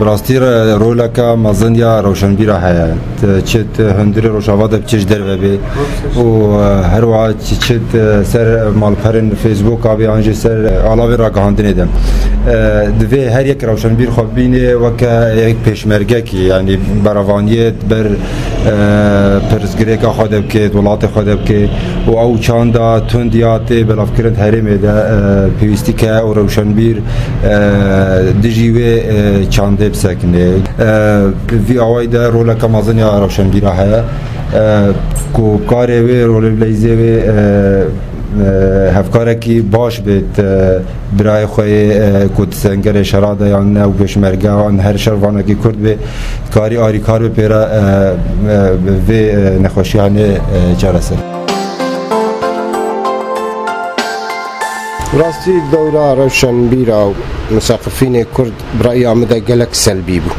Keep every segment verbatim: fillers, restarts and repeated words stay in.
Bi rastî re roleke mezin ya rewşenbîra heye. T-, çi t-, hundirê Rojava de bi çi ji derve bê û, e, her wiha çi, çi t-, ser malperên Facebooka bê an jî ser alavên ragihandinê de. E, divê her yek rewşenbîr xwe bibîne weke yek pêşmergekî, yanî berevaniyê ber, e, pirsgirêka xwe de bike, welatê xwe de bike û ew çanda tund ya tê belavkirin di herêmê de, e, pêwîstî ke ew rewşenbîr, e, dijî wê, e, çandê bisekine. E, vî awayî de roleke mezin ya rewşenbîra heye, e, ku karê wê, rolê bileyzê wê, e, e, hevkarekî baş bê, e, birayê xwe yê, e, ku di sengerê şera de yan ew pêşmerge an her şervanekî Kurd bê, karî arîkar bi pê re, e, e, vê, e, nexweşiyanê, e, çareser. Rastî dewra rewşenbîra û misaqifînê Kurd bi raya min de gelek selbî bû.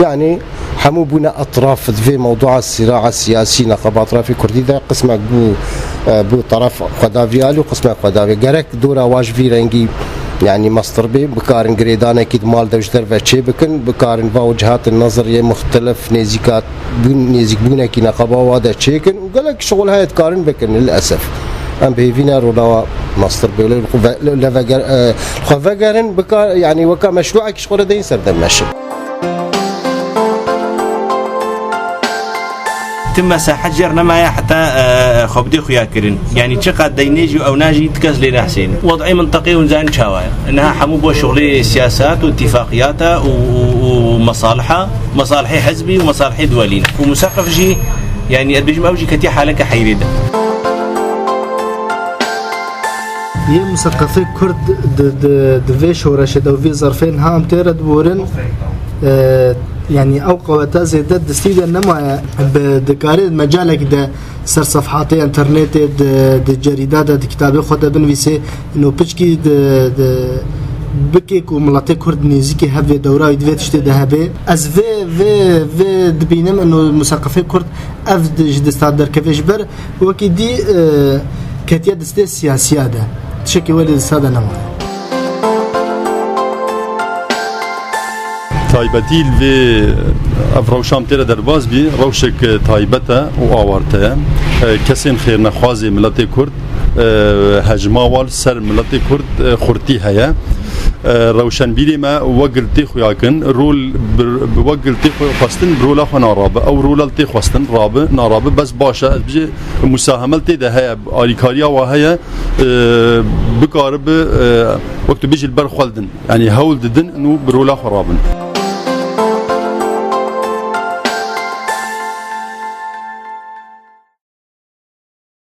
Yanî hemû bûne etraf di vê mewdua sîraa siyasî neqeba etrafê Kurdî de qismek bû, e, bû teref xwe da vî alî û qismek xwe da vê. Gerek dora wa ji vî rengî, yanî mestir bê, bikarin girêdanekî di mal de ji derve çê bikin, bikarin va û cihatin neziriyê muxtelif nêzîkat bûn, nêzîkbûnekî neqeba wa de çêkin û gelek şixul heye dikarin bikin, lilesef. Em bi hêvî ne rola wa mestir bê, li xwe ve-, li, li veger-, e, xwe vegerin, bika-, yanî weka meşrûekî ji xwe re deyîn ser demeşin. Tim mesahet jer nemaye heta, e, xwe bidê xuya kirin. Yanî çiqat deynê jî ew najî ti kes lê nehsên. Wed'ê minteqê hûn zanin çawa ye. Niha hemû bo şixulê siyasat û îtîfaqiyata û, û, û mesaliha, mesalihê hizbî û mesalihê duwelî ne. Û musaqif jî, yanî ez dibêjim ew jî ketiye haleke heyrê de. Yê museqefê Kurd di, di, di vê şoreşê de û vê zerfê niha em tê re diborin, e, yanî ew qeweta zêde distî de nemaye. Bi, dikarê mecalekî de ser sefhatê înternetê, di, di cerîda de, di kitabê xwe de binivîsê, ino piçkî di, di, bikê ku miletê Kurd nêzîkî hev vê dewra wî di vê tiştê de hebe. Ez vê, vê, vê dibînim, ino museqefê Kurd ev di, ji dista derkeve ji ber wekî dî, e, ketiye distê siyasiya de. Tişekî welê dista de nemaye. Taybetî li vê ev rewşa em tê re derbas bî, rewşek taybet e û awarte ye. E, kesên xêrnexwazê miletê Kurd, e, hejma wan li ser miletê Kurd, e, xurtî heye. E, rewşenbîrê me wek li tê xuya kin, rol bi, bi wek li tê xwe xwestin, bi rola xwe narabe. Ew rola li tê xwestin, rabe, narabe, bes baş e. Ez bijê musaheme li tê de heye, alîkariya wa heye, e, bikaribe, e, wek tu bijî li ber xwe didin. Yanî hewl didin û bi rola xwe rabin.